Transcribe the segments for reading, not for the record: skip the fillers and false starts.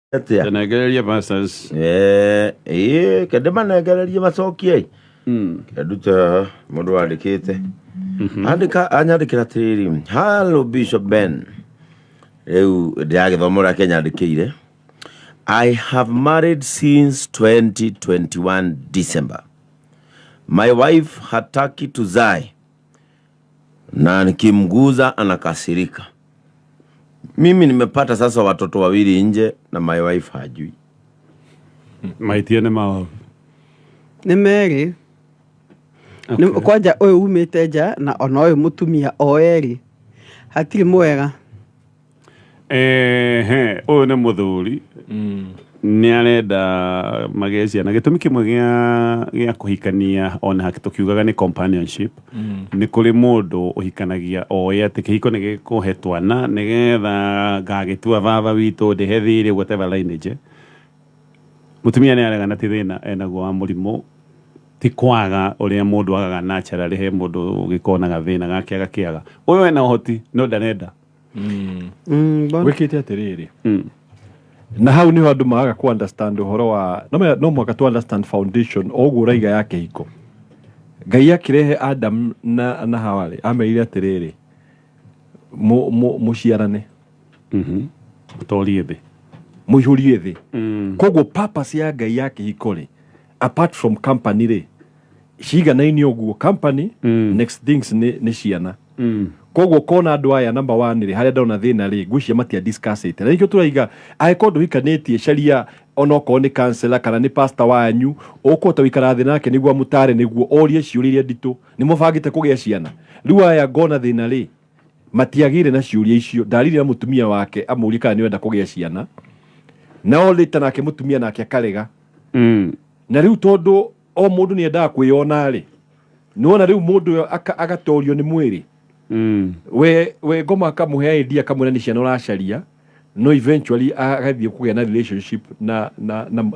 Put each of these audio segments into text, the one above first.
Atĩa? Tũnengererie pastors. Ĩĩ, kende manengererie macokie. Kendute haha mũndũ wandĩkĩte. Andĩka anyandĩkĩra atĩrĩrĩ, "Hello Bishop Ben." Rĩu ndĩragĩthoma ũrĩa akĩnyandĩkĩire. "I have married since 2021 December. My wife hataki tuzae na nikimguza anakasirika. Mimi nimepata sasa watoto wawili nje na my wife hajui." Mahĩtia nĩ mao. Nĩ merĩ. Kwanja ũyũ umĩte nja na ona ũyũ mũtumia, o erĩ hatirĩ mwega. Ehe, ũyũ nĩ mũthuri nĩ arenda magĩe ciana. Gĩtũmi kĩmwe gĩa kũhikania ona tũkiugaga nĩ companionship, nĩ kũrĩ mũndũ ũhikanagia oĩ atĩ kĩhiko nĩ gĩkũhe twana nĩgetha ngagĩtua baba witũ, ndĩhe thirĩ, whatever lineage. Mũtumia nĩ aregana, ti thĩna enaguo wa mũrimũ, ti kwaga ũrĩa mũndũ agaga naturally. He mũndũ ũgĩkorwo na gathĩna gake agakĩaga. Ũyũ ena ũhoti no ndarenda. Wĩkĩte atĩrĩrĩ, na hau niho andũ magaga ku understand ũhoro wa no mũhaka tu understand foundation o ũguo ũraiga ya kĩhiko. Ngai akĩrehe Adam na Hawa rĩ, amerire atĩrĩrĩ, "Mũciarane, Mũtorie thĩ, mũihũrie thĩ." Koguo purpose ya Ngai ya kĩhiko rĩ, apart from company rĩ, ciganaine ũguo company, next things nĩ ciana. Koguo kona andũ aya, number one rĩ, harĩa ndona thĩna rĩ, ngwĩciria matia discuss it, na nĩkĩo tũraiga angĩkorwo ndũhikanĩtie, caria onokorwo nĩ counselor kana nĩ pastor wanyu ũkũhota gũikara thĩ nake nĩguo amũtare, nĩguo orie ciũria iria nditũ. Nĩ mũbangĩte kũgĩa ciana? Rĩu aya ngona thĩna rĩ, matiagĩire na ciũria icio. Ndarire na mũtumia wake amũrie kana nĩ ũrenda kũgĩa ciana, nao later nake mũtumia nake akarega. Na rĩu tondũ o mũndũ nĩ endaga kwĩyona rĩ, nĩwona rĩu mũndũ ũyũ agatorio nĩ mwĩrĩ. We ngoma akamũhe idea, akamwĩra nĩ ciana ũracaria, no eventually agathiĩ kũgĩa na relationship na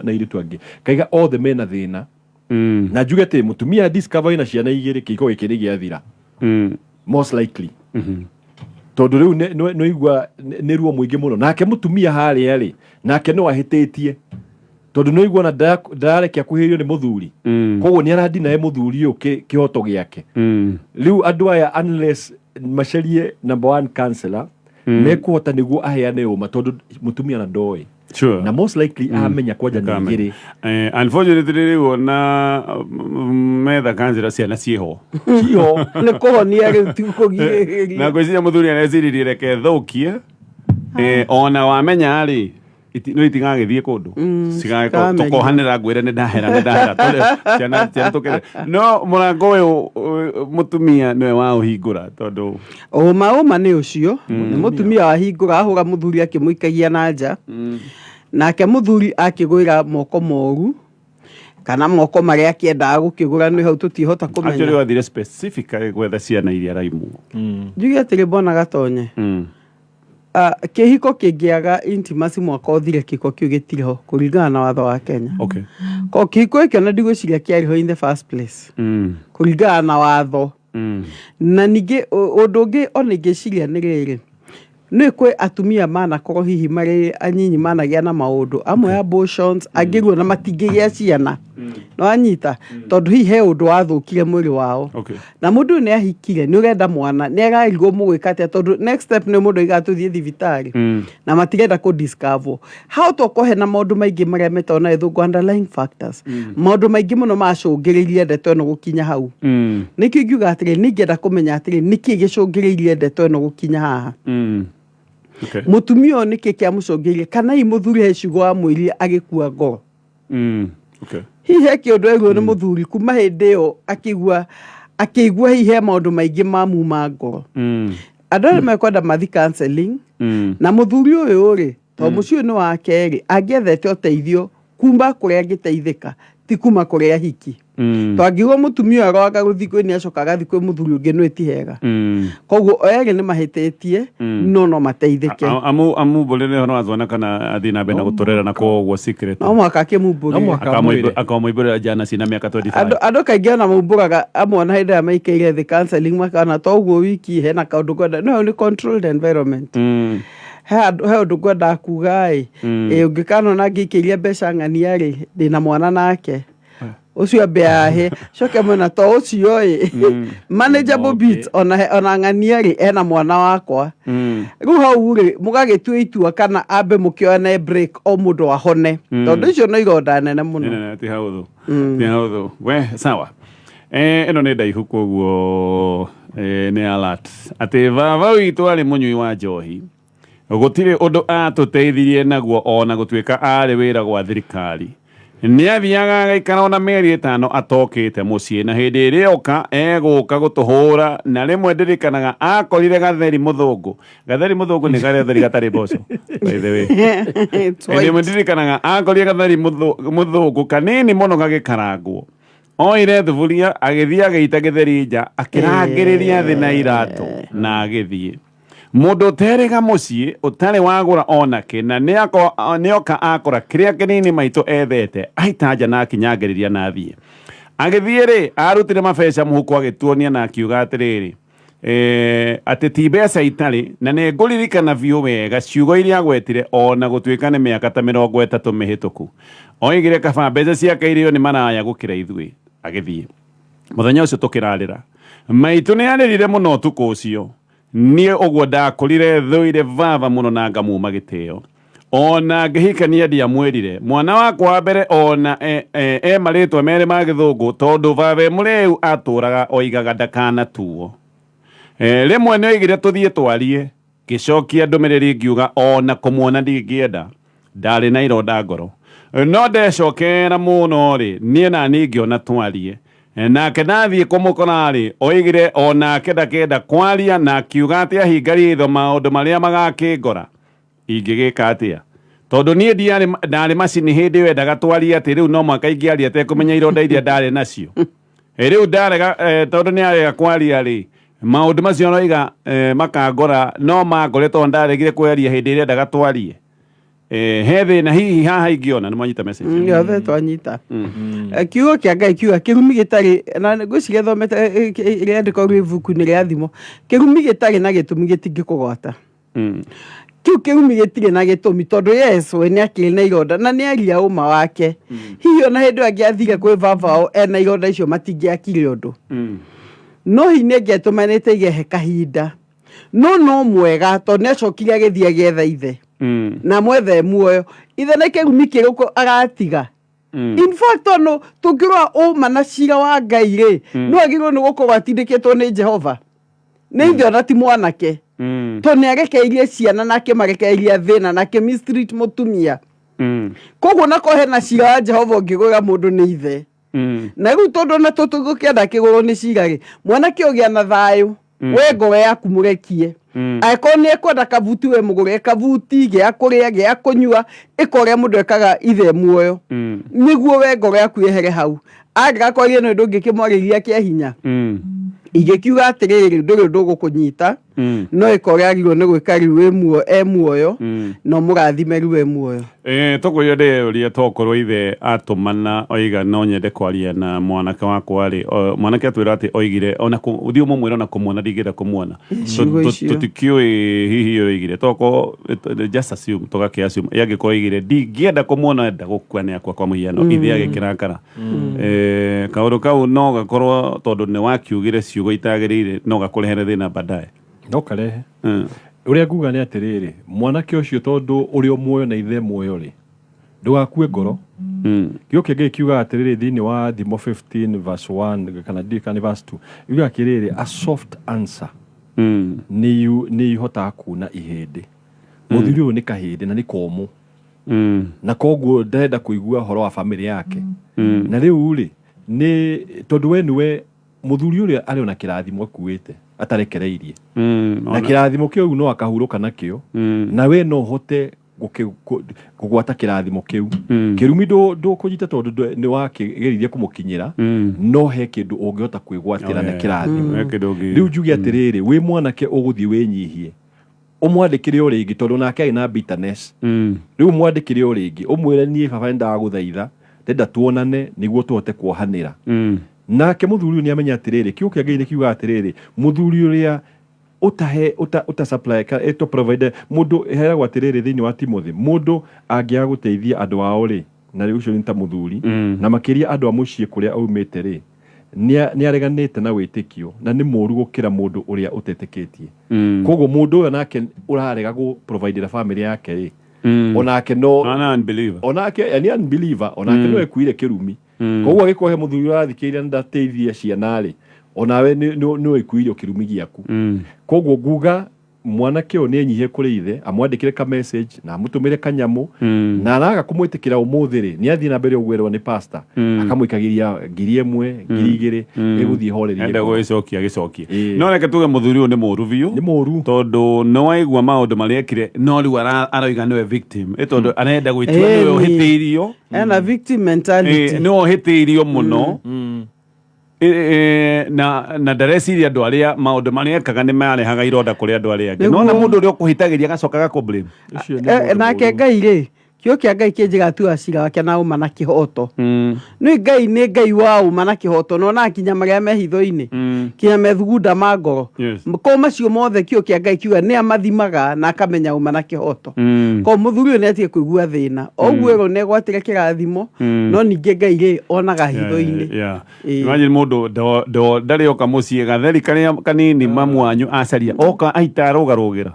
airĩtu angĩ. Kaiga othe mena thĩna. Na njuge atĩ mũtumia discover ena ciana igĩrĩ, kĩhiko gĩkĩ nĩ gĩathira, most likely, tondũ rĩu nĩ nĩ ruo mũingĩ mũno. Nake mũtumia harĩa rĩ, nake no ahĩtĩtie, tondũ nĩ aigua ona ndarareke akuhĩrĩrio nĩ mũthuri. Koguo nĩ aradinae mũthuri ũyũ kĩhoto gĩake. Rĩu andũ aya, unless macarie number one counselor mekũhota nĩguo aheane ũma, tondũ mũtumia na ndoĩ, na most likely amenya kwanja nĩ Akamenya. igĩrĩ. Unfortunately rĩu ona metha kanjĩra ciana ciĩho. Ciho. Nĩ kũhonia rĩu, ti Na kũgirĩrĩria. Ngwĩciria mũthuri areciririe reke thũkie. Ona wamenya rĩ, no itigagĩthiĩ kũndũ. Citikamenya. Tũkohanĩra ngwĩre nĩ ndahera, nĩ ndahera. Ciana tũkere no mũrango ũyũ, mũtumia nĩwe waũhingũra tondũ Ũma ũma nĩ ũcio nĩ mũtumia wahingũra, ahũra mũthuri akĩmũikagia na nja, nake mũthuri akĩgwĩra moko moru kana moko marĩa akĩendaga gũkĩgũra. Nĩ hau tũtihota actually kũmenya. Wathire specifically gwetha ciana iria araimwo. Njuge atĩrĩ, mbona gatonye, kĩhiko kĩngĩaga intimacy mwaka ũthire, kĩhiko kĩu gĩtirĩ ho kũringana na watho wa Kenya. Ko kĩhiko gĩkĩ ona ndigwĩciria kĩarĩ ho in the first place kũringana na watho. Na ningĩ ũndũ ũngĩ ona ingĩciria nĩ rĩrĩ, nĩ kwĩ atumia manakorwo hihi marĩ anyinyi managĩa na maũndũ amwe, abortions, angĩ ruo na matingĩgĩa ciana, nĩwanyita, tondũ hihi he ũndũ wathũkire mwĩrĩ wao. Na mũndũ ũyũ nĩ ahikire, nĩ ũrenda mwana, nĩ ararigwo mũgwĩka atĩa, tondũ next step nĩ mũndũ aigaga tũthiĩ thibitarĩ, na matirenda kũ discover hau. Tokorwo hena maũndũ maingĩ marĩa metagwo na gĩthũngũ underlying factors, maũndũ maingĩ mũno macũngĩrĩirie ndeto ĩno gũkinya hau. Nĩkĩo ingiuga atĩrĩ, nĩ ingĩenda kũmenya atĩrĩ, nĩkĩ gĩcũngĩrĩirie ndeto ĩno gũkinya haha? Mũtumia ũyũ nĩkĩ kĩamũcũngĩrĩirie? Kana hihi mũthuri he ciugo amwĩrire agĩkua ngoro? Hihi he kĩũndũ erwo nĩ mũthuri, kuma hĩndĩ ĩyo akĩigua hihi he maũndũ maingĩ mamuma ngoro. Andũ arĩa mekwenda mathi counseling, na mũthuri ũyũ rĩ, to mũciĩ ũyũ nĩ wake rĩ, angĩethete ũteithio kuma kũrĩa angĩteithĩka, ti kuma kũrĩ ahiki. Twangiuga mũtumia ũyũ aroaga gũthiĩ kwĩ nĩ acoka agathiĩ kwĩ mũthuri ũngĩ, no ĩti hega. Koguo o erĩ nĩ mahĩtĩtie, no mateithĩke. Amumbũrĩre ũhoro wa twana kana athiĩ na mbere na gũtũrera na koguo secret? No mũhaka akĩmumbũrĩre. No mũhaka amwĩre. Akamũimbũrĩra jana cina mĩaka 25. Andũ kaingĩ ona maumbũraga amwe ona hĩndĩ ĩrĩa maikaire thĩ counseling, makana to ũguo wiki hena kaũndũ kwenda, no nĩ controlled environment. He handũ, he ũndũ ngwendaga kuga ĩ, ĩ ũngĩkanona ngĩikĩirie mbeca ng'ania rĩ, ndĩna mwana nake ũcio ambe ahe coke mwena to ũcio ĩ, manageable bit, ona ng'ania rĩ, ena mwana wakwa. Rĩu hau rĩ, mũgagĩtua itua kana ambe mũkĩone break, o mũndũ ahone, tondũ icio no ironda nene mũno. Nene, ti haũthũ, ti haũthũ we. Sawa. Ĩno nĩ ndaihu, koguo nĩ alert atĩ baba witũ arĩ mũnyui wa njohi. Gũtirĩ ũndũ atũteithirie naguo, ona gũtuĩka arĩ wĩra gwa thirikari. Nĩ athiaga agaikara ona mĩeri 5 atokĩte mũciĩ, na hĩndĩ ĩrĩa oka egũka gũtũhũra. Na rĩmwe ndirikanaga akorire gatheri mũthũngũ. Gatheri mũthũngũ nĩ gatheri gatarĩ mboco, by the way. It's Hĩndĩ ĩmwe white. ndirikanaga akorire gatheri mũthũngũ kanini mũno gagĩkarangwo. Oire thuburia, agĩthiĩ agĩita gĩtheri nja, akĩrangĩrĩria thĩ na iratũ na agĩthiĩ. Mũndũ ũterĩga mũciĩ, ũtarĩ wagũra onake, na nĩoka akora kĩrĩa kĩnini maitũ ethete aita nja na akinyangĩrĩria na athiĩ. Agĩthiĩ rĩ, arutire mabeca mũhuko, agĩtuonia na akiuga atĩrĩrĩ, atĩ ti mbeca itarĩ. Na nĩ ngũririkana biũ wega ciugo iria agwetire, ona gũtuĩka nĩ mĩaka ta 30 mĩhĩtũku. Oigire kaba mbeca ciake irĩo nĩ maraya gũkĩra ithuĩ. Agĩthiĩ. Mũthenya ũcio tũkĩrarĩra. Maitũ nĩ arĩrire mũno ũtukũ ũcio. Niĩ ũguo ndakũrire thũire baba mũno na ngamuma gĩtĩo. Ona ngĩhikania ndiamwĩrire mwana wakwa wa mbere ona e marĩtwa merĩ ma gĩthũngũ, tondũ baba e mũrĩu atũraga oigaga ndakanatuo. Rĩmwe nĩ oigire tũthiĩ twarie. Ngĩcokia ndũmĩrĩri ngiuga ona kũmuona ndingĩenda, ndarĩ na ironda ngoro. No ndecokera mũno rĩ, niĩ nani ngĩona twarie nake. Ndathiĩ kũmũkora rĩ, oigire onake ndakenda kwaria, na akiuga atĩ ahinga ritho maũndũ marĩa magakĩngora. Ingĩgĩka atĩa, tondũ niĩ ndiarĩ ndarĩ macini hĩndĩ ĩyo endaga twarie, atĩ rĩu no mwaka ingĩaria atekũmenya ironda iria ndarĩ nacio? Rĩu ndarega, tondũ nĩ arega kwaria rĩ, maũndũ macio aroiga makangora no mangore, tondũ ndaregire kwaria hĩndĩ ĩrĩa endaga twarie. He thĩna hihi haha ingĩona? Nĩ mwanyita message? Yothe twanyita. Kiugo kĩa Ngai kiuga kĩrumi gĩtarĩ na, ngwĩciria thomete rĩandĩko rĩ ibuku-inĩ rĩa Thimo, kĩrumi gĩtarĩ na gĩtũmi gĩtingĩkũgwata. Kĩu kĩrumi gĩtirĩ na gĩtũmi, tondũ yes, we nĩ akĩrĩ na ironda na nĩ aria ũma wake. Hihi ona hĩndĩ ĩyo angĩathire kwĩ baba wao ena ironda icio, matingĩakire ũndũ. No hihi nĩ angĩatũmanĩte igehe kahinda. No mwega, tondũ nĩ acokire agĩthiĩ agĩetha ithe na mwethe muoyo ithe na kĩrumi kĩrĩkũ aratiga. In fact, ono tũngĩrora ũma na cira wa Ngai rĩ, no agĩrĩirwo nĩ gũkorwo atindĩkĩtwo nĩ Jehova nĩ ithe, ona ti mwanake, tondũ nĩ arekeirie ciana na akĩmarekereria thĩna na akĩmistreat mũtumia. Koguo nako hena cira wa Jehova ũngĩgũra mũndũ nĩ ithe. Na rĩu tondũ ona tũtũgũkĩenda kĩgũrwo nĩ cira rĩ, mwanake ũgĩa na thayũ, we ngoro yaku mũrekie. Angĩkorwo nĩ ekwenda kabuti, we mũgũre kabuti, gĩa kũrĩa, gĩa kũnyua, ĩka ũrĩa mũndũ ekaga ithe muoyo, nĩguo we ngoro yaku yehere hau. Angĩga kwaria, nĩ ũndũ ũngĩkĩmwarĩria kĩa hinya, ingĩkiuga atĩrĩrĩ, ndũrĩ ũndũ ũgũkũnyita. No ĩka ũrĩa agĩrĩirwo nĩ gwĩka rĩu wĩ muoyo, e muoyo, na ũmũrathime rĩu e muoyo. Tũkwĩra ndĩyũria, tokorwo ithe atũmana oiga no nyende kwaria na mwanake wakwa rĩ, mwanake atwĩra atĩ oigire ona ũthiĩ ũmũmwĩre ona kũmuona ndingĩenda kũmuona. Ciugo icio. Tũtikĩũĩ hihi oigire, tokorwo just assume, tũgakĩ assume angĩkorwo oigire ndingĩenda kũmuona, enda gũkua nĩ akua, kwa mũhiano, ithe agĩkĩrakara. Kaũndũ kau no gakorwo tondũ nĩ wakiugire ciugo itagĩrĩire, no gakũrehere thĩna baadaye. No karehe. Ũrĩa nguga nĩ atĩrĩrĩ, mwanake ũcio, tondũ ũrĩ o muoyo na ithe muoyo rĩ, ndũgakue ngoro. Kĩo kĩa Ngai kiugaga atĩrĩrĩ thĩinĩ wa Thimo 15 verse 1, kana ndiũĩ kana nĩ verse 2, yugaga atĩrĩrĩ, "A soft answer nĩ ihotaga kuna ihĩndĩ." Mũthuri ũyũ nĩ kahĩndĩ na nĩ komũ, na koguo ndarenda kũigua ũhoro wa famĩlĩ yake. Na rĩu rĩ, nĩ tondũ we nĩwe mũthuri ũrĩa arĩ ona kĩrathimo akuĩte atarekereirie, na kĩrathimo kĩu no akahurũka nakĩo, na we no ũhote kũgwata kĩrathimo kĩu. Kĩrumi ndũkũnyita, tondũ nĩ wakĩgeririe kũmũkinyĩra, no he kĩndũ ũngĩhota kwĩgwatĩra na kĩrathimo. He kĩndũ Rĩu njuge atĩrĩrĩ, wĩ mwanake ũgũthiĩ wĩnyihie, ũmwandĩkĩre o rĩngĩ, tondũ nake arĩ na bitterness. Rĩu mwandĩkĩre o rĩngĩ, ũmwĩre, "Niĩ baba nĩ ndagũthaitha, ndenda tuonane nĩguo tũhote kuohanĩra." Nake mũthuri ũyũ nĩ amenya atĩrĩrĩ, kiugo kĩa Ngai nĩ kiugaga atĩrĩrĩ, mũthuri ũrĩa Ũtahe ũta supply ka ĩto provide mũndũ ĩheagwo atĩrĩrĩ thĩinĩ wa Timothy, mũndũ angĩaga gũteithia andũ ao rĩ, na rĩu ũcio nĩ ta mũthuri, na makĩria andũ a mũciĩ kũrĩa aumĩte rĩ, nĩ areganĩte na wĩtĩkio na nĩ mũru gũkĩra mũndũ ũrĩa ũtetĩkĩtie. Koguo mũndũ ũyũ nake ũrarega gũ providera family yake rĩ, onake no Ana unbeliever. Onake nĩ unbeliever, onake no ekuire kĩrumi. Koguo agĩkorwo he mũthuri ũrathikĩrĩria na ndateithia ciana rĩ, onawe nĩ wĩkuire kĩrumi gĩaku. Koguo nguga mwanake ũyũ nĩ enyihie kũrĩ ithe, amwandĩkĩre ka message na amũtũmĩre kanyamũ, na araga kũmwĩtĩkĩra ũmũthĩ rĩ, nĩ athiĩ na mbere ũguo nĩ pastor, akamũikagĩria 1000, 2000, ĩgũthiĩ horerie Enda ngoro. Gũgĩcokia gĩcokie. Ĩĩ. No reke tuge mũthuri ũyũ nĩ mũru biũ. Nĩ mũru. Tondũ nĩ waigua maũndũ marĩa ekire, no rĩu aroiga nĩwe victim, ĩ tondũ arenda gwĩtua nĩwe Ĩni. ũhĩtĩirio. Ena victim mentality. Nĩwe ũhĩtĩirio mũno. Na ndareciria andũ arĩa maũndũ marĩa ekaga nĩ marehaga ironda kũrĩ andũ arĩa angĩ. Nona mũndũ ũrĩa ũkũhĩtagĩria agacoka agakũ-blame. Ũcio nĩ mũndũ Nake mũru. Ngai rĩ, kĩo kĩa Ngai kĩnjĩga atua cira wake na ũma na kĩhoto. Nĩ Ngai, nĩ Ngai wa ũma na kĩhoto, na ona kinya marĩa me hitho-inĩ, kinya methugunda ma ngoro. Ko macio mothe kĩo kĩa Ngai kiuga nĩ amathimaga na akamenya ũma na kĩhoto. Ko mũthuri ũyũ nĩ atige kũigua thĩna o ũguo ĩrwo nĩ egwatĩre kĩrathimo, no ningĩ Ngai rĩ onaga hitho-inĩ. Ĩĩ. Imagine mũndũ ndarĩ oka mũciĩ gatheri karĩa kanini mamu wanyu acaria oka aita arũgarũgĩra.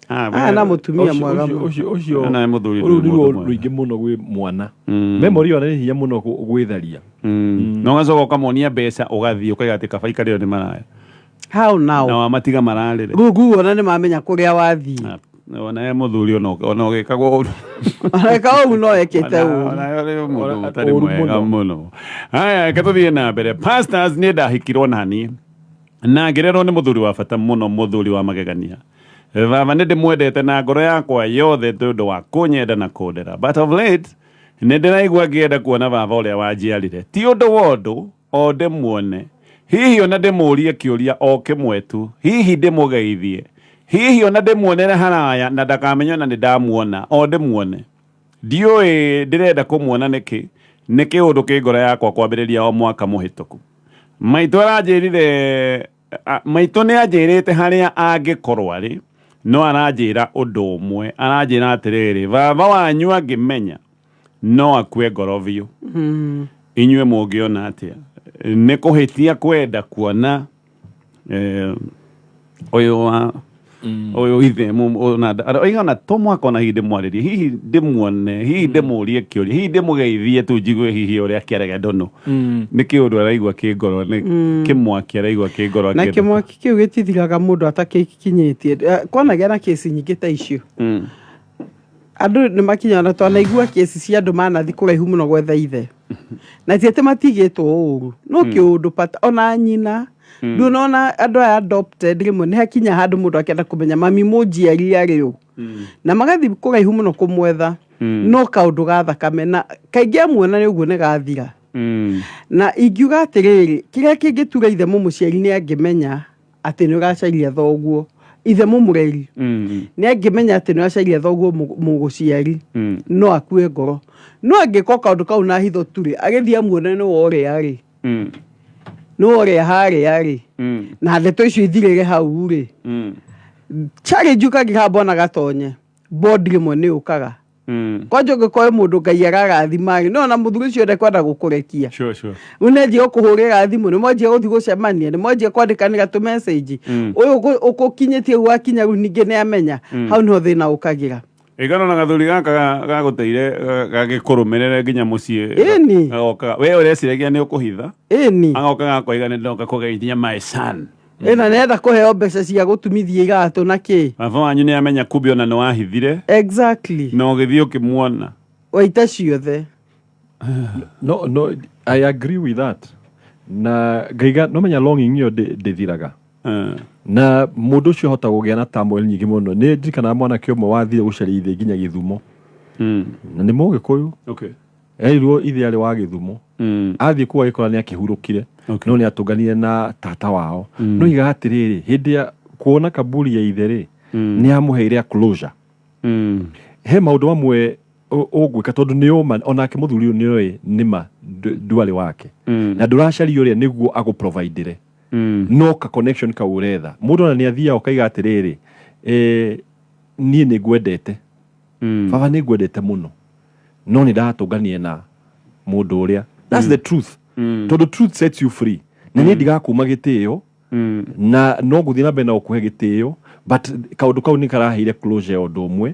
Aya na mũtumia Ũcio- mwega ũcio- mũno. ũcio ũcio Na mũthuri rũu ndũrĩ nĩ ruo mũndũ mwega. rũingĩ mũno gwĩ mwana. Memory ĩyo nĩ hinya mũno gwĩtharia. Na ũgacoka ũkamonia mbeca, ũgathiĩ ũkaiga atĩ kaba ikarĩo nĩ maraya. How now? Na wamatiga mararĩre. Rĩu nguona nĩ mamenya kũrĩa wathiĩ. Ona ye mũthuri ona ũgĩkagwo ũru. Eka ũu no ekĩte ũru. Ona ũrĩ mũndũ Ona- ũtarĩ ũru mwega mũno. mũno. Haya, reke tũthiĩ na mbere. Pastors, niĩ ndahikirwo naniĩ na ngĩrerwo nĩ mũthuri wa bata mũno, mũthuri wa magegania. Baba nĩ ndĩmwendete na ngoro yakwa yothe tondũ wa kũnyenda na kũndera, but of late nĩ ndĩraigua ngĩenda kuona baba ũrĩa wanjiarire, ti ũndũ wa ũndũ o ndĩmuone, hihi ona ndĩmũrie kĩũria o kĩmwe tu, hihi ndĩmũgeithie, hihi ona ndĩmuonere haraya na ndakamenya ona nĩ ndamuona, o ndĩmuone. Ndiũĩ ndĩrenda kũmuona nĩkĩ, nĩ kĩũndũ kĩ ngoro yakwa kwambĩrĩria o mwaka mũhĩtũku. Maitũ aranjĩrire, maitũ nĩ anjĩrĩte harĩa angĩkorwo arĩ, no aranjĩra ũndũ ũmwe, aranjĩra atĩrĩrĩ, baba wanyu angĩmenya no akue ngoro biũ. Inyuĩ mũngĩona atĩa? Nĩ kũhĩtia kwenda kuona ũyũ wa ũyũ ithe oiga ona to mwaka ona hihi ndĩmwarĩrie, hihi ndĩmuone, hihi ndĩmũrie kĩũria, hihi ndĩmũgeithie tu, njigue hihi ũrĩa akĩaragia ndono nĩ kĩũndũ araigua kĩ ngoro, nĩ kĩmwaki araigua kĩ ngoro Na akĩenda. Kĩmwaki kĩu gĩtithiraga mũndũ atakĩkinyĩtie. Kwanagĩa na kĩci nyingĩ ta icio. Andũ nĩ makinyaga na twanaigua kĩci cia andũ manathi kũraihu mũno gwetha ithe, na ti atĩ matigĩtwo ũru, no kĩũndũ pata ona nyina nduona andũ aya adopted rĩmwe nĩ hakinya handũ mũndũ akĩenda kũmenya mami mũnjiari arĩ ũ, na magathiĩ kũraihu mũno kũmwetha, no kaũndũ ga thakame na kaingĩ amuona nĩ ũguo nĩ gathira. Na ingiuga atĩrĩrĩ, kĩrĩa kĩngĩtura ithe mũmũciari nĩ angĩmenya atĩ nĩ ũracaria thoguo, ithe mũmũreri nĩ angĩmenya atĩ nĩ ũracaria thoguo mũgũciari, no akue ngoro. No angĩka kaũndũ kau na hitho tu rĩ, agĩthiĩ amuone nĩ worĩa rĩ, nĩ worĩa harĩa rĩ, na ndeto icio ithirĩre hau rĩ. Challenge ũkangĩha mbona gatonye bondi rĩmwe nĩ ũkaga kwanja ũngĩkorwo mũndũ Ngai ararathima rĩ, no ona mũthuri ũcio ndekwenda gũkũrekia. Sure. Rĩu nĩanjia gũkũhũrĩra thimũ, nĩ mwanjia gũthiĩ gũcemania, nĩ mwanjia kwandĩkanĩra tũ message, ũyũ ũkũkinyĩtie gwakinya rĩu ningĩ nĩ amenya, hau nĩho thĩna ũkagĩra. Ĩgano na gathuri gaka gagũteire gagĩkũrũmĩrĩre nginya mũciĩ. Ĩni. Gagoka we ũreciragia nĩ ũkũhitha. Ĩni. Agoka gakoiga nĩ ndoka kũgeithia my son. Ĩna nĩenda kũheo mbeca cia gũtumithia iratũ na kĩ. Baba wanyu nĩ amenya kumbe ona nĩ wahithire na ũgĩthiĩ ũkĩmuona. Waita ciothe. No, I agree with that, na ngaiga no menya longing ĩyo ndĩthiraga. Na mũndũ ũcio ahota kũgĩa na turmoil nyingĩ mũno. Nĩ ndirikanaga mwanake ũmwe wathire gũcaria ithe nginya Gĩthumo, na nĩ Mũgĩkũyũ. Erirwo ithe arĩ wa Gĩthumo. Athiĩ kũu agĩkora nĩ akĩhurũkire. No nĩ atũnganire na tata wao, no iga atĩrĩrĩ, hĩndĩ ya kuona kaburi ya ithe rĩ, nĩ amũheire a closure. He maũndũ mamwe ũgwĩka tondũ nĩ ũma onake mũthuri ũyũ nĩ oĩ nĩma ndwarĩ wake, na ndũracaria ũrĩa nĩguo agũprovidere. No ka connection kau ũretha mũndũ ona nĩ athiaga ũkaiga atĩrĩrĩ, niĩ nĩ ngwendete, baba, nĩ ngwendete mũno, no nĩ ndatũnganie na mũndũ ũrĩa. That's the truth, tondũ truth sets you free. Na niĩ ndigakuma gĩtĩo na no ngũthiĩ na mbere na gũkũhe gĩtĩo, but kaũndũ kau nĩ karaheire closure ya ũndũ ũmwe.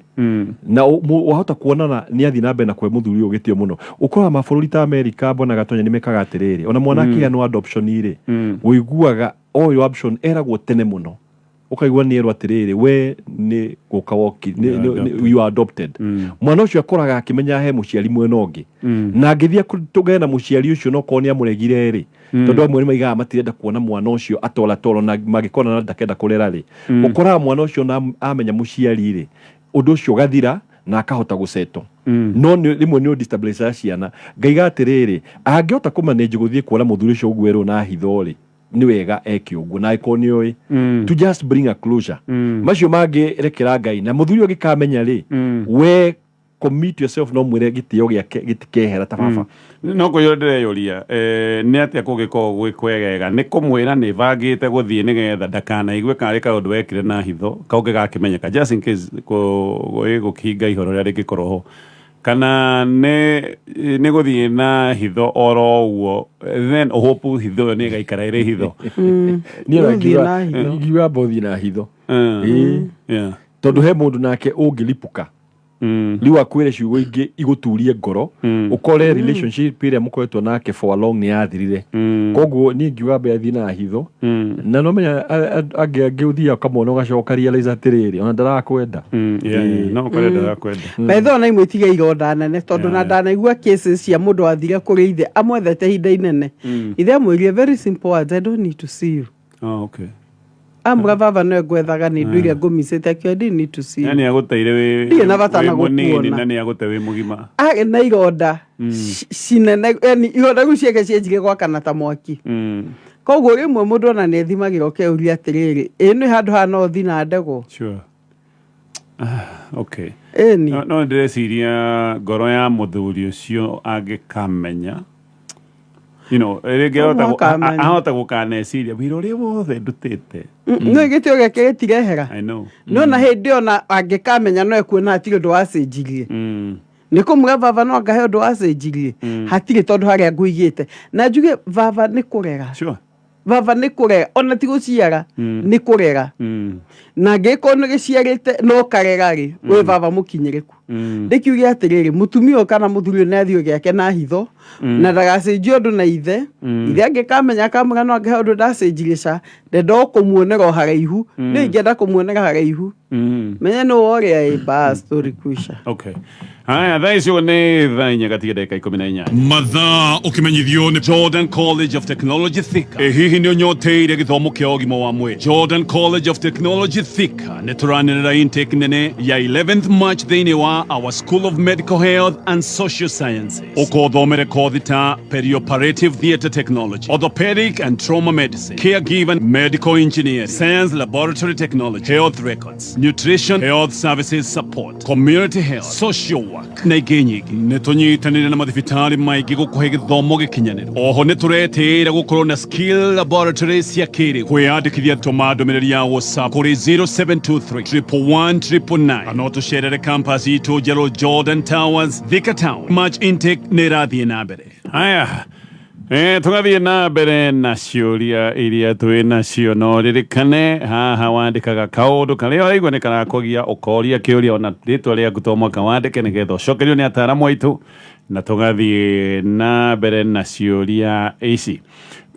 Na wahota kuonana nĩ athiĩ na mbere na kũhe mũthuri ũyũ gĩtĩo mũno. Ũkoraga mabũrũri ta Amerika, mbona Gatonya, nĩ mekaga atĩrĩrĩ, ona mwana akĩheanwo adoption rĩ, ũiguaga ũyũ adoption eragwo tene mũno, ũkaigua nĩ erwo atĩrĩrĩ, we nĩ gũka woki you are adopted. Mwana ũcio akoraga akĩmenya he mũciari mwena ũngĩ, na angĩthiĩ tũgane na mũciari ũcio, no korwo nĩ amũregire rĩ, tondũ amwe nĩ maigaga matirenda kuona mwana ũcio atola tolo, na mangĩkona na ndakenda kũrera rĩ, ũkoraga mwana ũcio na amenya mũciari rĩ, ũndũ ũcio ũgathira na akahota gũceto. No rĩmwe nĩ ũdestabilize ciana. Ngaiga atĩrĩrĩ, angĩhota kũmanage gũthiĩ kuona mũthuri ũcio ũguo erwo na hitho rĩ, nĩ wega eke ũguo, na angĩkorwo nĩ oĩ, to just bring a closure. Macio mangĩ rekera Ngai, na mũthuri ũyũ angĩkamenya rĩ, we commit yourself, no mwĩre gĩtĩo gĩake gĩtikehera ta baba. No kũyũra ndĩreyũria, nĩ atĩa kũngĩkorwo gwĩ kwegega? Nĩ kũmwĩra nĩ bangĩte gũthiĩ nĩgetha ndakanaigue karĩ kaũndũ wekire na hitho kaũngĩ gakĩmenyeka, just in case gũkĩhinga ihoro rĩrĩa rĩngĩkorwo ho, kana nĩ gũthiĩ na hitho oro ũguo, then hope hitho ĩyo nĩ ĩgaikara ĩrĩ hitho? Niĩ Ũthiĩ na hitho. Ingiuga amba ũthiĩ na hitho. Ĩĩ. Tondũ he mũndũ nake ũngĩlipuka rĩu akwĩre ciugo ingĩ igũturie ngoro, ũkore relationship ĩrĩa mũkoretwo nake for a long nĩ yathirire. Koguo niĩ ngiuga ambe athiĩ na hitho. Na no menya angĩ ũthiaga ũkamona ũgacoka realize atĩrĩrĩ, ona ndarakwenda. Yeah, no ũkore ndarakwenda. Maitho ona imwe itiga ironda nene tondũ na ndanaigua cases cia mũndũ wathire kũrĩ ithe amwethete ihinda inene, ithe amwĩrire very simple words, "I don't need to see you." Oh, okay. Amwĩra, "Baba, no ngwethaga, nĩ nduire ngũmicĩte akĩo, I didn't need to see you." Yani agũteire wĩ Ndirĩ na bata wĩ na mũnini gũkuona. na nĩ agũte wĩ mũgima. Arĩ na ironda cinene, yani ironda rĩu ciake cianjire gwakana ta mwaki. Koguo rĩmwe mũndũ ona nĩ ethimagĩra ũkeuria atĩrĩrĩ, ĩ nĩ handũ haha no thi na ndegwo. Sure. Ah, okay. Ĩni. No ndĩreciria ngoro ya mũthuri ũcio angĩkamenya, rĩngĩ No ahota mũhaka amenye. ahota gũkaneciria wĩra ũrĩa wothe ndutĩte. No gĩtĩo gĩake gĩtirehera. I know. No na hĩndĩ ĩyo na angĩkamenya no ekuona hatirĩ ũndũ wacenjirie. Nĩ kũmwĩra, "Baba, no angahe ũndũ wacenjirie?" Hatirĩ, tondũ harĩa ngũigĩte na njuge baba nĩ kũrera. Baba nĩ kũrera, ona ti gũciara, nĩ kũrera. Na angĩkorwo nĩ gĩciarĩte no karera rĩ, wĩ baba mũkinyĩrĩku. Ndĩkiuge atĩrĩrĩ, mũtumia ũyũ kana mũthuri ũyũ nĩ athiĩ gĩake na hitho na ndagacenjie ũndũ na ithe. Ithe angĩkamenya akamwĩra, "No angĩhe ũndũ ndacenjirie?" Ca ndenda o kũmuonera o haraihu, nĩ ingĩenda kũmuonera haraihu, menye nĩ worĩa ĩ bas story kwisha. Okay, haya, thaa icio nĩ thaa 4 gatiga ndagĩka 18. Mathaa ũkĩmenyithio nĩ Jordan College of Technology Thika. Ĩ hihi nĩ ũnyoteire gĩthomo kĩa ũgima wa mwĩrĩ? Jordan College of Technology Thika nĩ tũranĩrĩra intake nene ya 11th March thĩinĩ wa our School of Medical Health and Social Sciences. Ũkothomere kothi ta perioperative theatre technology, orthopedic and trauma medicine, caregiver, medical engineering, science laboratory technology, health records, nutrition, health services support, community health, social work na ingĩ nyingĩ. Nĩ tũnyitanĩire na mathibitarĩ maingĩ gũkũhe gĩthomo gĩkinyanĩru. Oho nĩ tũretĩĩra gũkorwo na skill laboratory cia kĩrĩu. Kwĩyandĩkithia, tũma ndũmĩrĩri ya WhatsApp kũrĩ 0723 111 999, kana ũtũcerere campus itũ njerũ, Jordan Towers, Thika Town. March intake nĩ ĩrathiĩ na mbere. Haya, tũgathiĩ na mbere na ciũria iria twĩ nacio. No ririkane haha wandĩkaga kaũndũ karĩa ũraigua nĩ karakũgia, ũkoria kĩũria, ona rĩtwa rĩaku to mwaka wandĩke nĩgetha ũcokerio nĩ ataaramu aitũ, na tũgathiĩ na mbere na ciũria ici.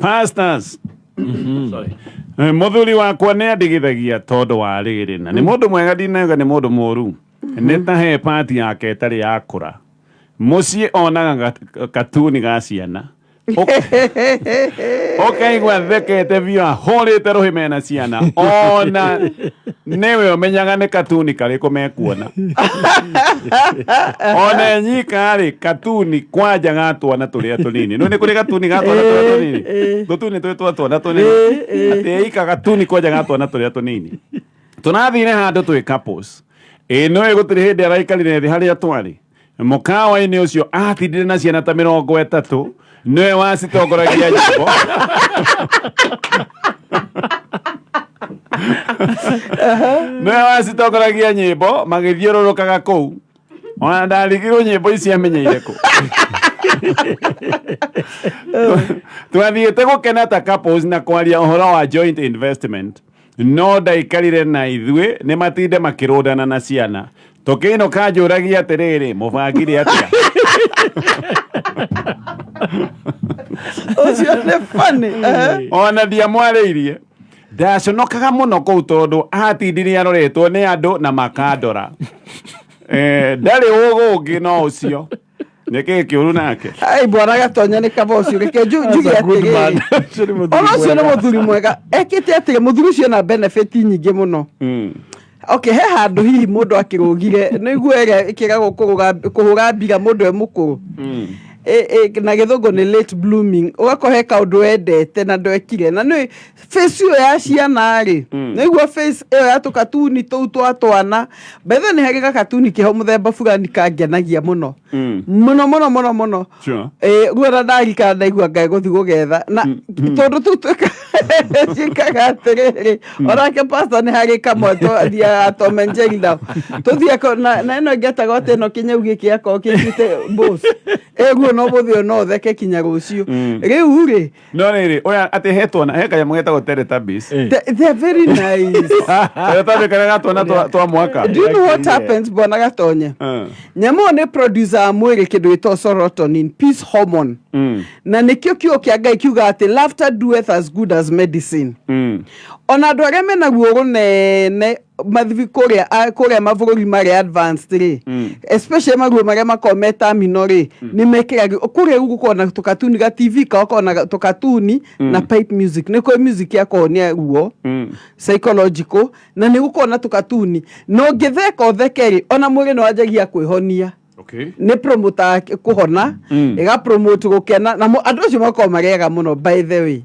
Pastors. Sorry. Mũthuri wakwa nĩ andigithagia tondũ wa rĩrĩ, na nĩ mũndũ mwega, ndinauga nĩ mũndũ mũru, nĩ ta he pati yake ĩtarĩ yakũra. Mũciĩ onaga katuni ga ciana, ũkaigua thekete biũ ahũrĩte rũhĩ mena ciana, ona nĩwe ũmenyaga nĩ katuni karĩkũ mekuona. Ona enyika rĩ, katuni kwanja ga twana tũrĩa tũnini. No nĩ kũrĩ gatuni ga twana tũrĩa tũnini, tũtuni twĩ twa twana tũnini, atĩ eika gatuni kwanja ga twana tũrĩa tũnini. Tũrathire handũ twĩ couples, ĩ no gũtirĩ hĩndĩ araikarire thĩ harĩa twarĩ mũkawa-inĩ ũcio, atindire na ciana ta 30. Nĩwe wacitongoragia nyĩmbo. Nĩwe wacitongoragia nyĩmbo magĩthiũrũrũkaga kũu. Ona ndarigirwo nyĩmbo ici amenyeire kũ. Twathiĩte gũkena ta couples na kwaria ũhoro wa joint investment. No ndaikarire na ithuĩ nĩ matinde makĩrũndana na ciana. Tũkĩinũka njũragia atĩrĩrĩ, mũbangire atĩa? Ũcio nĩ funny. Ona ndiamwarĩirie. Ndaconokaga mũno kũu tondũ atindire aroretwo nĩ andũ na makandora. Ndarĩ ũgũ ũngĩ no ũcio. Nĩ kĩĩ kĩũru nake? Ai bwana Gatonya nĩ kaba ũcio reke njuge That's a good man. atĩrĩrĩ. Ũcio nĩ mũthuri Ona ũcio nĩ mwega. mũthuri mwega ekĩte atĩrĩ mũthuri ũcio ena benefit nyingĩ mũno. Okay, he handũ hihi mũndũ akĩrũgire nĩ iguo ĩrĩa ĩkĩragwo kũhũra mbira mũndũ e mũkũrũ. Na gĩthũngũ nĩ late blooming, ũgakorwo he kaũndũ wendete na ndwekire na nĩ face ĩyo ya ciana rĩ, nĩguo face ĩyo ya tũkatuni tũu twa twana. By the way, nĩ harĩ gakatuni keho mũthemba fulani kangenagia mũno mũno mũno mũno mũno. Rĩu ona ndarikana ndaigua ngai gũthiĩ gũgetha na tondũ tũu ciĩkaga atĩrĩrĩ, onake pastor nĩ harĩ kamwe athiaga Tom and Jerry nao tũthiĩ na ĩno ĩngĩ etagwo atĩ ĩno kĩnyau gĩkĩ akorwo kĩnyite boss ĩguo no mũthĩ no ũtheke kinya rũciũ rĩu rĩ. No rĩrĩ, ũyũ atĩ he twana, he kanyamũ getagwo Teletubbies. They're very nice. Teletubbies karĩa ga twana twa mwaka. Do you know what happens, bwana Gatonye? Nyamũ ĩyo nĩ producer wa mwĩrĩ kĩndũ gĩtagwo serotonin, peace hormone. Na nĩkĩo kiugo kĩa Ngai kiuga atĩ laughter doeth as good as medicine. Ona andũ arĩa mena ruo rũnene mathibi kũrĩa mabũrũri marĩa advanced rĩ, especially maruo marĩa makoragwo me terminal rĩ, nĩ mekĩragio kũrĩa rĩu gũkoragwo na tũkatuni ga TV kao gakoragwo na tũkatuni na pipe music, nĩ kũrĩ music ya kũhonia ruo psychological, na nĩ gũkoragwo na tũkatuni na ũngĩtheka ũtheke rĩ, ona mwĩrĩ nĩ wanjagia kwĩhonia. Nĩ promote kũhona, ĩga promote gũkena, na andũ acio makoragwo marĩ ega mũno. By the way,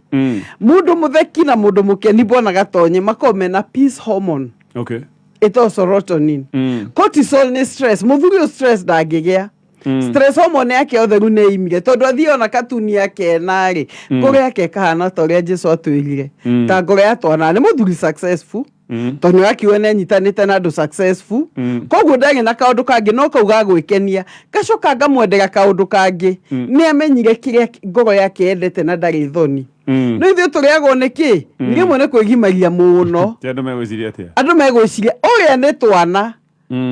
mũndũ mũtheki na mũndũ mũkeni, bwana Gatonye, makoragwo mena peace hormone ĩtagwo serotonin. Cortisol nĩ stress. Mũthuri ũyũ stress ndangĩgĩa, stress hormone yake yothe rĩu nĩ imire tondũ athiĩ ona katuni akena rĩ, ngoro yake ĩkahana ta ũrĩa Jesu atwĩrire, ta ngoro ya twana. Nĩ mũthuri successful tondũ nĩ akiuga nĩ anyitanĩte na andũ successful, koguo ndarĩ na kaũndũ kangĩ no kau ga gwĩkenia. Ngacoka ngamwendera kaũndũ kangĩ, nĩ amenyire kĩrĩa ngoro yake yendete na ndarĩ thoni. No ithuĩ tũrĩagwo nĩ kĩ rĩmwe nĩ kwĩgimaria mũno. Ti andũ megwĩciria atĩa? Andũ megwĩciria ũrĩa nĩ twana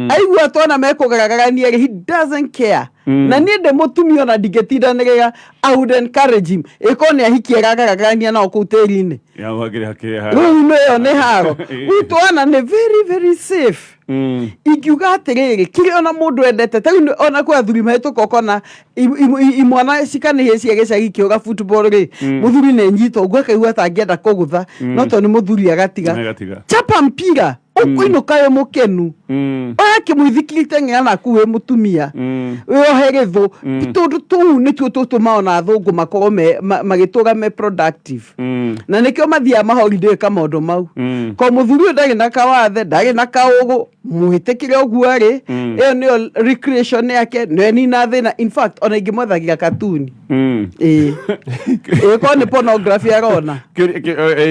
aigua twana mekũgaragarania rĩ, he doesn't care. Na niĩ ndĩ mũtumia ona ndingĩtindanĩrĩra. I would encourage him ĩkorwo nĩ ahikie aragaragarania nao kũu tĩri-inĩ. Ya hakĩrĩ hakĩrĩ ha. Rĩu nĩ ĩyo nĩ haro. Rĩu twana nĩ very very safe. Ingiuga atĩrĩrĩ, kĩrĩa ona mũndũ endete ta rĩu ona kwĩ athuri mahĩtũka ũkona imwana cikanĩhĩa cia gĩcagi ikĩhũra football rĩ, mũthuri nĩ nyitwo ũguo akaigua atangĩenda kũgũtha, no tondũ nĩ mũthuri agatiga. Agatiga. Chapa mpira ũkũinũka wĩ mũkenu, oya kĩmũithikiri teng'era naku wĩ mũtumia, wĩohe gĩthũ, tondũ tũu nĩtuo tũtũma ona athũngũ makorwo magĩtũra me productive. Na nĩkĩo mathiaga maholiday ka maũndũ mau. Ko mũthuri ũyũ ndarĩ na kawathe, ndarĩ na kaũgũ, mũhĩtĩkĩre ũguo arĩ. Ĩyo nĩyo recreation yake, nĩyo nina thĩna. In fact, ona ingĩmwethagĩra katuni, ĩĩ ĩĩ, korwo nĩ pornography arona.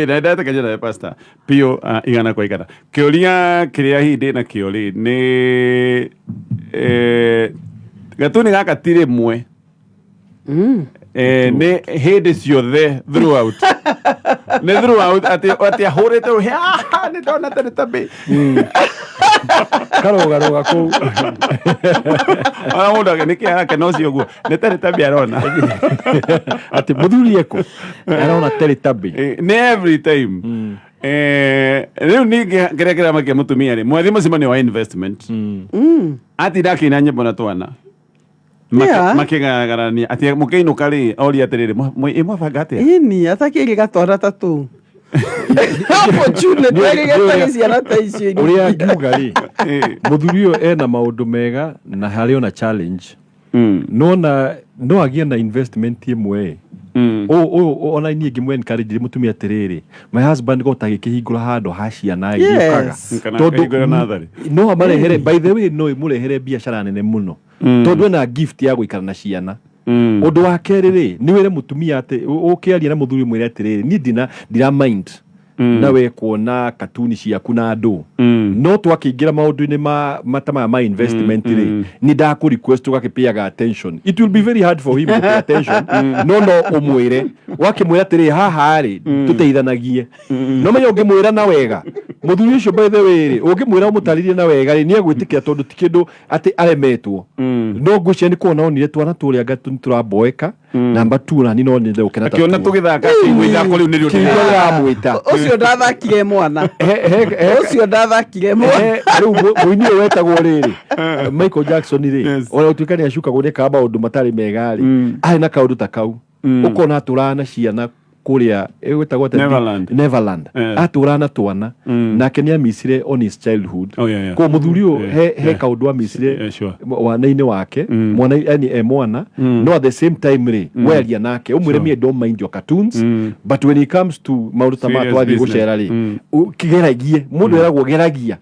Na ndetĩkania nawe pastor biũ, 100%. Kĩũria kĩrĩa hihi ndĩ nakĩo rĩ nĩ gatuni gaka ti rĩmwe, nĩ hĩndĩ ciothe, throughout, nĩ throughout atĩ ahũrĩte rũhĩ, "Ah, nĩ ndona Teletubby." Karũgarũga kũu. Ona mũndũ nĩkĩ arakena ũcio ũguo nĩ Teletubby arona. Atĩ mũthuri ekũ arona Teletubby. Nĩ every time. Rĩu ningĩ kĩrĩa kĩramakia mũtumia rĩ, mwathiĩ mũcemanio wa investment, atinda akĩina nyĩmbo na twana makĩgaragarania atĩ mũkĩinũka rĩ, oria atĩrĩrĩ, "Ĩ mwabanga atĩa?" Ini atakĩrĩ gatwana ta tũu opportunity agĩgetage ciana ta icio. Ũrĩa ngiuga rĩ, mũthuri ũyũ ena maũndũ mega na harĩ ona challenge. Nona no agĩe na investment ĩmwe ũyũ ona niĩ ngĩmũ encourage mũtumia atĩrĩrĩ, my husband go tagĩkĩhingũra handũ ha ciana igĩũkaga. Kana akahingũra natharĩ. No amarehere, by the way, no ĩmũrehere biacara nene mũno tondũ ena gift ya gũikara na ciana. Ũndũ wa kerĩ rĩ, nĩ wĩre mũtumia atĩ ũkĩaria na mũthuri, mwĩre atĩrĩrĩ, niĩ ndira mind na we kuona katuni ciaku na andũ, no twakĩingĩra maũndũ-inĩ ma mata maya ma investment rĩ, nĩ ndakũ request ũgakĩpĩaga attention. It will be very hard for him to pay attention, no ũmwĩre, wakĩmwĩra atĩrĩ, haha rĩ, tũteithanagie. No menya ũngĩmwĩra na wega mũthuri ũcio, by the way rĩ, ũngĩmwĩra ũmũtarĩrie na wega rĩ, nĩ egwĩtĩkĩra, tondũ ti kĩndũ atĩ aremetwo. No ngwĩciria nĩ kuona onire twana tũrĩa anga nĩ tũramboeka. Namba 2, nani no nyende gũkena ta Akĩona tuo. tũgĩthaka, akĩigua ithako rĩu nĩrĩo Kĩigua rĩramwĩta. Ũcio ndathakire mwana. Ũcio ndathakire mwana. Rĩu mũini ũyũ wetagwo rĩrĩ Michael Jackson rĩ, ona gũtuĩka nĩ acukagwo nĩ kaga maũndũ matarĩ mega rĩ, arĩ na kaũndũ ta kau, ũkona atũraga na ciana kũrĩa ĩgwĩtagwo atĩa? Neverland. Neverland. Atũraga na twana, nake nĩ amicire on his childhood. Oh, yeah. Koguo mũthuri ũyũ he kaũndũ amicire wana-inĩ wake, mwana yani e mwana. No at the same time rĩ, wearia nake ũmwĩre, me I don't mind your cartoons, but when it comes to maũndũ ta ma Serious twathiĩ business. gũcera rĩ, kĩgeragie. Mũndũ eragwo geragia.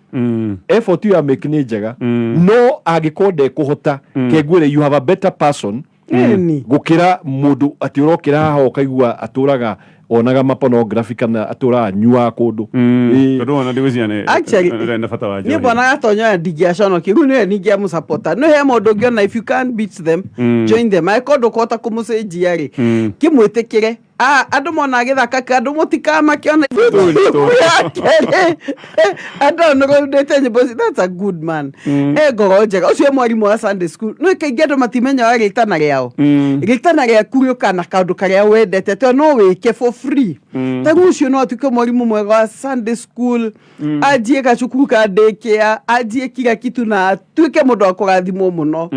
Effort ya make nĩ njega, no angĩkorwo ndekũhota, kengwĩre you have a better person Ĩni. Gũkĩra mũndũ atĩ ũrokĩra haha ũkaigua atũraga onaga ma pornography kana atũraga anyuaga kũndũ. Ĩĩ. Tondũ ona ndigwĩciria nĩ Actually, nĩ bata wa niĩ njohi. mbona Gatonya aya ndingĩaconokia rĩu, nĩwe ningĩamũsapota. No he mũndũ ũngĩona, if you can't beat them, join them. Angĩkorwo ndũkũhota kũmũcenjia rĩ, kĩmwĩtĩkĩre. Ah, andũ mona agĩthaka ka andũ mũtikamakĩona yake rĩ, andũ nĩrũndĩte nyĩmbo that's a good man, e ngoro njega. Ũcio mwarimũ wa Sunday school, no kaingĩ andũ matimenyaga rĩtana rĩao. Rĩtana rĩaku rĩũkaga na kaũndũ karĩa wendete, to no wĩke for free. Ta rĩu ũcio no atuĩke mwarimũ mwega wa Sunday school, anjie gacukuru ka daycare, anjie kila kitu, na atuĩke mũndũ wa kũrathimwo mũno,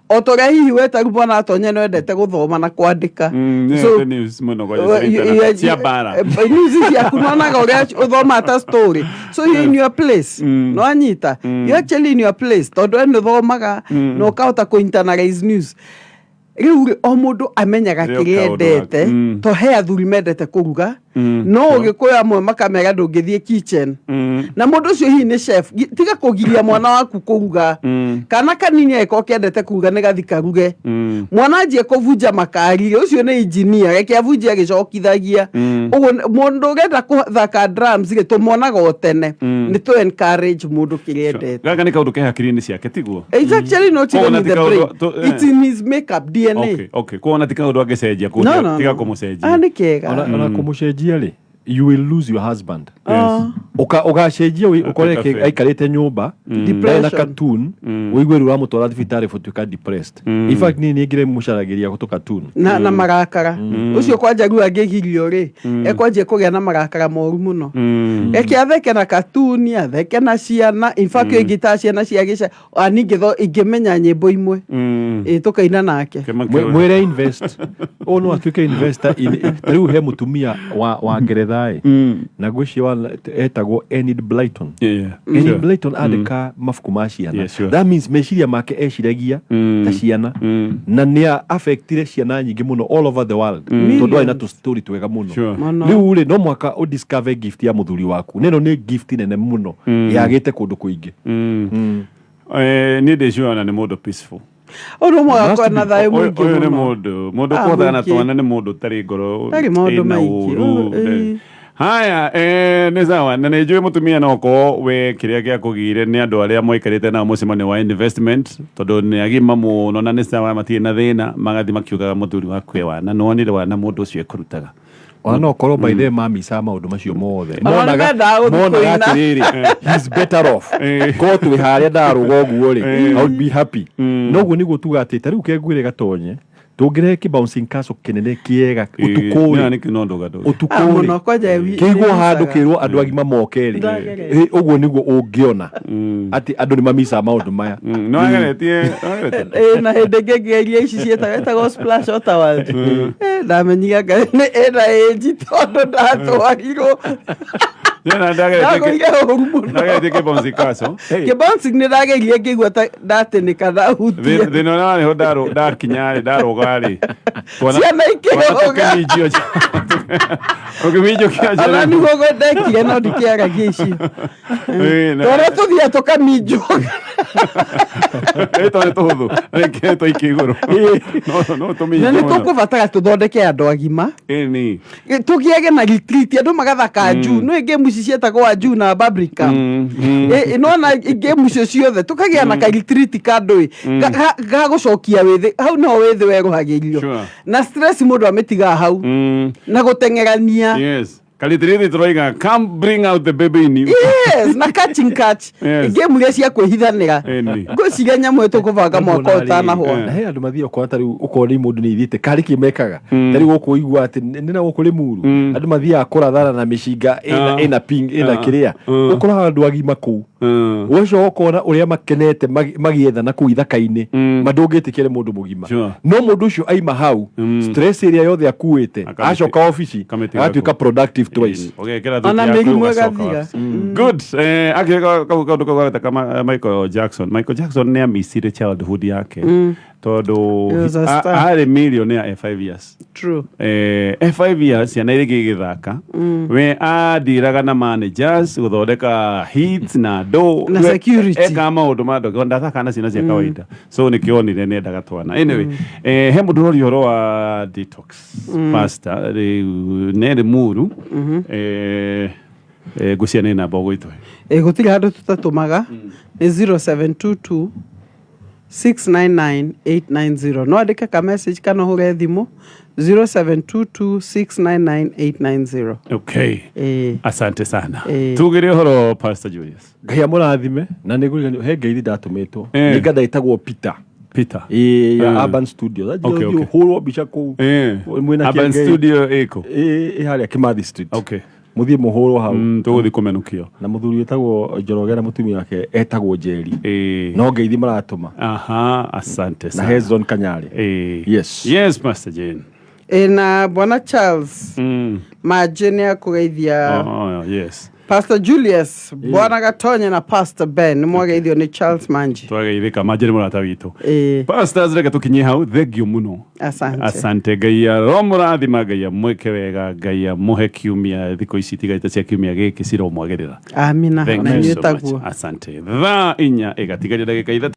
o ta ũrĩa hihi we ta rĩu bwana Atonya nĩ wendete gũthoma na kwandĩka. So, news mũno kwa cia mbara. News ciaku nonaga ũrĩa ũthomaga ta story, so you're in your place. No anyita, you're actually in your place, tondũ we nĩ ũthomaga na ũkahota kũ internalize news. Rĩu rĩ, o mũndũ amenyaga Rĩo kĩrĩa kaũndũ endete. To he athuri mendete kũruga, no ũgĩkũyũ amwe makamera ndũngĩthiĩ kitchen, na mũndũ ũcio hihi nĩ chef. Tiga kũgiria mwana waku kũruga. Kana kanini angĩkorwo kendete kũruga, nĩ gathi karuge. Mwana anjie kũbunja makari rĩ, ũcio nĩ engineer, reke abunje agĩcokithagia. Ũguo mũndũ ũrenda kũthaka drums rĩ, tũmonaga o tene. Nĩ tũ encourage mũndũ kĩrĩa endete. Gaka nĩ kaũndũ ke hakiri-inĩ ciake, tiguo? It's actually not Koguo even na in ti the kaũndũ brain. It's in his makeup, DNA. Okay, koguo na ti kaũndũ angĩcenjia. No, no, tiga no. kũmũcenjia. Ah, nĩ kega. Ona kũmũcenjia rĩ, you will lose your husband. Yes. Ũgacenjia ũkore Atuĩka aikarĩte nyũmba ndarĩ na Depression. cartoon, ũigue rĩu ũramũtwara thibitarĩ gũtuĩka depressed. In fact, niĩ nĩ ngĩrĩ mũcaragĩria tũ cartoon. Na marakara ũcio kwanja rĩu angĩgirio rĩ, ekwanjia kũgĩa na marakara moru mũno. Reke atheke na katuni, atheke na ciana. In fact, ingĩ ta ciana cia gĩca ani ingĩmenya nyĩmbo imwe, ĩ tũkaina nake. Mwĩre invest, ũyũ no atuĩke investor in. Ta rĩu he mũtumia wa Ngeretha ĩ, na ngwĩciria etagwo Enid Blyton. Enid Blyton andĩka mabuku ma ciana. That means meciria make eciragia ta ciana, na nĩ affectire ciana nyingĩ mũno all over the world, tondũ arĩ na tũ story twega mũno. Mũno. Rĩu rĩ, no mwaka ũ discover gift ya mũthuri waku, na ĩno nĩ gift nene mũno yagĩte kũndũ kũingĩ. Niĩ ndĩ sure ona nĩ mũndũ peaceful. Ũndũ ũmwe Must gakorwo na be. thayũ Ũyũ mũingĩ ũyũ nĩ mũno. mũndũ Ah, kũhotana na mũingĩ. twana, nĩ mũndũ ũtarĩ ngoro Ndarĩ maũndũ ĩna maingĩ. ũru. Oh, ĩĩ. Haya, nĩ sawa, na nĩ njũĩ mũtumia no okorwo we kĩrĩa gĩakũgire nĩ andũ arĩa mwaikarĩte nao mũcemanio wa investment, tondũ nĩ agima mũno na nĩ sawa, matirĩ na thĩna, magathiĩ makiugaga mũthuri waku e wana, nĩwonire wana mũndũ ũcio ekũrutaga. Ona no korwo by the mamicaga maũndũ macio mothe. Ona nĩ mendaga gũthiĩ Monaga kũina. atĩrĩrĩ, he's better off korwo twĩ harĩa ndarũga ũguo rĩ, I would be happy. Noguo nĩguo tuga atĩ ta rĩu kengwĩre gatonye, tũngĩrehe kĩ bouncing castle kĩnene kĩega ũtukũ rĩ, nĩ no ndũga ndũga. Ũtukũ Ah, rĩ, mũno kwanja kĩigwo handũ nĩmicaga. kĩrwo andũ agima moke rĩ. Ndageretie. Ũguo nĩguo ũngĩona atĩ andũ nĩ mamicaga maũndũ maya. No ageretie, no ageretie. Ĩ, na hĩndĩ ĩngĩ ngĩgeria ici ciĩtagwo ĩtagwo splash Ottawa. Ndamenyire anga nĩ ĩna ĩnji, tondũ ndatwarirwo. Nĩ ndageretie Ndagũire ũru mũno. Ndageretie kĩ bouncing castle. Kĩ bouncing nĩ ndageria, ngĩigua ta ndatinĩka ndahutia. Thĩna ũrĩa warĩ ho, ndakinya rĩ, ndarũga rĩ, Ciana ikĩrũga. tũkĩminjio. Ũkĩminjũkia Ona njara. niguo ndekire no ndikĩaragia icio. Ĩĩ, Tũrĩa tũthiaga tũkaminjũka. Ĩ, tondũ nĩ tũhũthũ reke tũikie igũrũ no Na tũminje nĩ mũno. tũkũbatara tũthondeke andũ agima. Ĩni. Tũgĩage na retreat andũ magathaka njuu. Nĩ game ici cietagwo anjuu na Bubblegum. Nona game icio ciothe tũkagĩa na ka retreat ka andũ ĩ ga gũcokia wĩthĩ hau niho wĩthĩ werũhagĩrio. Na stress mũndũ amĩtigaga hau. Na gũteng'erania. Yes. Kalitirithi tũroiga come bring out the baby in you. Yes, na catching catch. Yes. Game iria cia kwĩhithanĩra. Ĩni. Ngwĩciria nyamũ ĩyo tũkũbanga mwaka ũtanahwa. Na he andũ mathiaga ũkona ta rĩu ũkorwo nĩ mũndũ nĩ ithiĩte karĩ kĩ mekaga ta rĩu gũkũ ũigua atĩ nĩ na gũkũ Limuru andũ mathiaga kũrathana na mĩcinga ĩna ĩna ping ĩna kĩrĩa ũkoraga andũ agima kũu ũgacoka ũkona ũrĩa makenete magĩethana kũu ithaka-inĩ ma ndũngĩtĩkĩre mũndũ mũgima. No mũndũ ũcio aima hau, stress ĩrĩa yothe akuĩte, acoka obici kamĩtiga agatuĩka kũu. productive twice. Ũgekĩra Ona thuti yaku mĩrimũ ũgacoka ĩgathira. wabici. Good. Akĩrĩ kau kaũndũ kau gagwĩta Michael Jackson. Michael Jackson nĩ amicire childhood yake tondũ He was a star. arĩ millionaire e 5 years. True. E 5 years ciana iria ingĩ igĩthaka, we andiraga na managers gũthondeka hits na andũ. Na security. Ekaga maũndũ ma andũ ndathakaga na ciana cia kawaida, so nĩkĩo onire nĩendaga twana. Anyway, he mũndũ ũroria ũhoro wa detox, pastor, rĩu nĩ Limuru. Ngũcia nĩ namba ũgũitũhe. Ĩ gũtirĩ handũ tũtatũmaga, nĩ 0722 699 890. No andĩke ka message kana ũhũre thimũ 0722 699 890. Okay. Ĩ. Asante sana. Eh. Tugire ũhoro, Pastor Julius. Ngai amũrathime na nĩ ngũririkania he ngeithi ndatũmĩtwo nĩ ngatha ĩtagwo Peter. Peter. Ĩ ya Urban Studio. Hũrwo mbica kũu mwĩna Urban Kĩengei. Studio ĩkũ? Ĩ harĩa Kimathi Street. Mũthiĩ mũhũrwo hau. Tũgũthiĩ kũmenũkio. Na mũthuri wĩtagwo Njoroge na mũtumia wake etagwo Njeri. No ngeithi maratũma. Aha, asante Na sana. Hezron Kanyari. Yes. Yes, Pastor Jane. Ĩ na bwana Charles Manjĩ nĩ akũgeithia. Oh, yes. Pastor Julius, bwana Gatonye na Pastor Ben nĩ mwageithio nĩ Charles Manji. Twageithĩka, Manjĩ nĩ mũrata witũ. Ĩ. Pastors, reke tũkinyie hau, thengio mũno. Asante. Asante, Ngai aromũrathima, Ngai amwĩke wega, Ngai amũhe kiumia thikũ ici itigarĩte cia kiumia gĩkĩ ciromwagĩrĩra. Amina. Thank Na you inyuĩ so much. taguo. Asante. Thaa 4 ĩgatigaria ndagĩka 3.